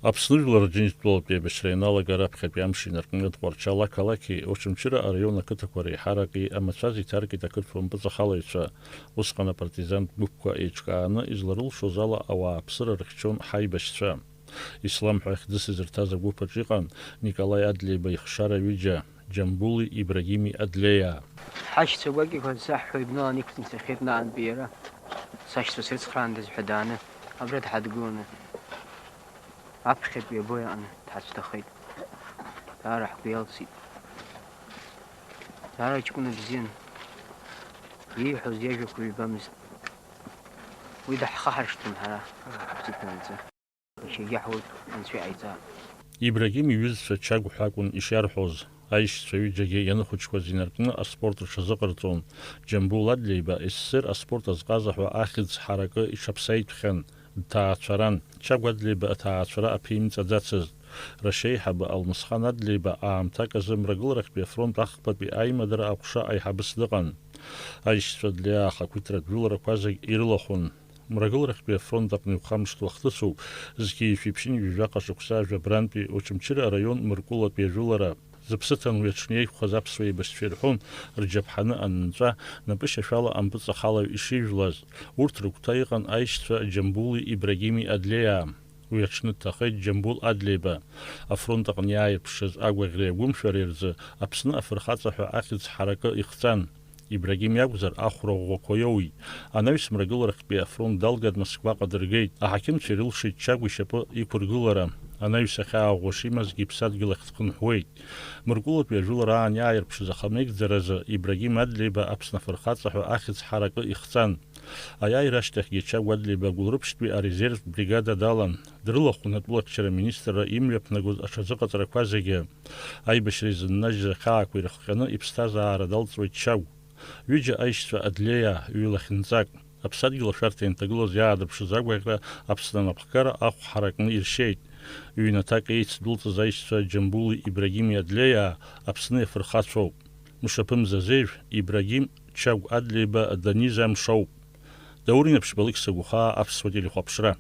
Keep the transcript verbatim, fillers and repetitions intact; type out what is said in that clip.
Аԥсны жәлар Рџьынџьтәылатә еибашьра ианалага раԥхьатәи амш инаркны Тҟәарчал ақалақьи Очамчыра араион ақыҭақәа реиҳараки амацәаз иҭаркит ақырҭуа мпыҵахалаҩцәа, усҟан апартизантә гәыԥқәа еиҿкааны изларылшоз ала ауааԥсыра рыхьчон ҳаибашьцәа. Ислам ҳәа ихьӡыс изырҭаз агәыԥ аҿы иҟан Николаи Адлеиба ихшара ҩыџьа, Џьамбули Ибрагими Адлеиаа. Ҳашьцәа гәакьақәа саҳәҳәо ибналан иқәҵны ицахьеит наҟынтәи иара. Сашьцәа срыцхраандаз ҳәа дааны, абра дҳадгыланы. Аԥхьатәи абои аҟны дҳацәҭахеит. Даара ҳгәы иалсит. Даара ҷкәына бзиан. Ииҳәоз иажәақәа ҩбамызт. Уи даҳхаҳаршҭуан ҳара, ҳзықәнаҵы. Иахьагьы ҳурҭ анцәа иҟаиҵа. Ибрагим иҩызцәа Чагә ҳәа акәын ишиарҳәоз. Аишьцәа ҩыџьагьы ианыхәыҷқәаз инаркны аспорт рҽазыҟарҵон. Џьамбул Адлеиба СССР аспорт азҟаза ҳәа ахьӡ ҳаракы иҽаԥсаитәхьан, дҭаацәаран. Чагә Адлеиба аҭаацәара аԥимҵаӡацызт. Рашьеиҳабы Алмысхан Адлеиба аамҭак азы Мрагыларахьтәи афронт ахԥатәи аимадара аҟәша аиҳабыс дыҟан. Аишьцәа Адлеиаа ахақәиҭратә жәыларақәа зегь ирылахәын. Мрагыларахьтәи афронт аҟны иухамышҭуа хҭысуп, зқьи жәшәи ԥшьынҩажәи жәаха шықәса жәабрантәи Очамчыра араион Мыркәылатәи ажәылара. Зыԥсы ҭаны уи аҽны иеиқәхаз аԥсуа еибашьцәа ирҳәон, рџьаԥҳаны анынҵәа, напышьашәала ампыҵахалаҩ ишижәлаз. Урҭ рыгәҭа иҟан аишьцәа Џьамбули Ибрагими Адлеиаа. Уи аҽны дҭахеит Џьамбул Адлеиба. Афронт аҟны иааирԥшыз агәаӷьреи агәымшәареи рзы Аԥсны афырхаҵа ҳәа ахьӡ ҳаракы ихҵан. Ибрагим иакәзар, ахәра ӷәӷәақәа иоуит. Анаҩс Мрагыларахьтәи афронт далган Москваҟа дыргеит. Аҳақьымцәа ирылшеит Чагә ишьапы иқәыргылара. Анаҩс ахьаа ӷәӷәа шимазгьы иԥсадгьыл ахь дхынҳәуеит. Мыркәылатәи ажәылара аан иааирԥшыз ахамеигӡаразы Ибрагим Адлеиба Аԥсны афырхаҵа ҳәа ахьӡ ҳаракы ихҵан. Аиааира ашьҭахьгьы Чагә Адлеиба Гәылрыԥшьтәи арезервтә бригада далан. Дрылахәын атәылахьчара аминистрра имҩаԥнагоз аҽазыҟаҵарақәа зегьы. Аибашьра изыннажьыз ахьаақәа ирыхҟьаны иԥсҭазаара далҵуеит Чагә. Ҩыџьа аишьцәа Адлеиаа, ҩ-лахьынҵак. Аԥсадгьыл ашәарҭа ианҭагылаз иаадырԥшыз агәаӷьра Аԥсны анапхгара ахә ҳаракны иршьеит. Ҩнаҭак еицдәылҵыз аишьцәа Џьамбули Ибрагими Адлеиаа Аԥсны иафырхацәоуп. Мшаԥымза Зеижә, Ибрагим, Чагә Адлеиба, Даниза Мшоуп. Даур Инаԥшьба, Алықьса Гәхаа, Аԥсуа телехәаԥшра.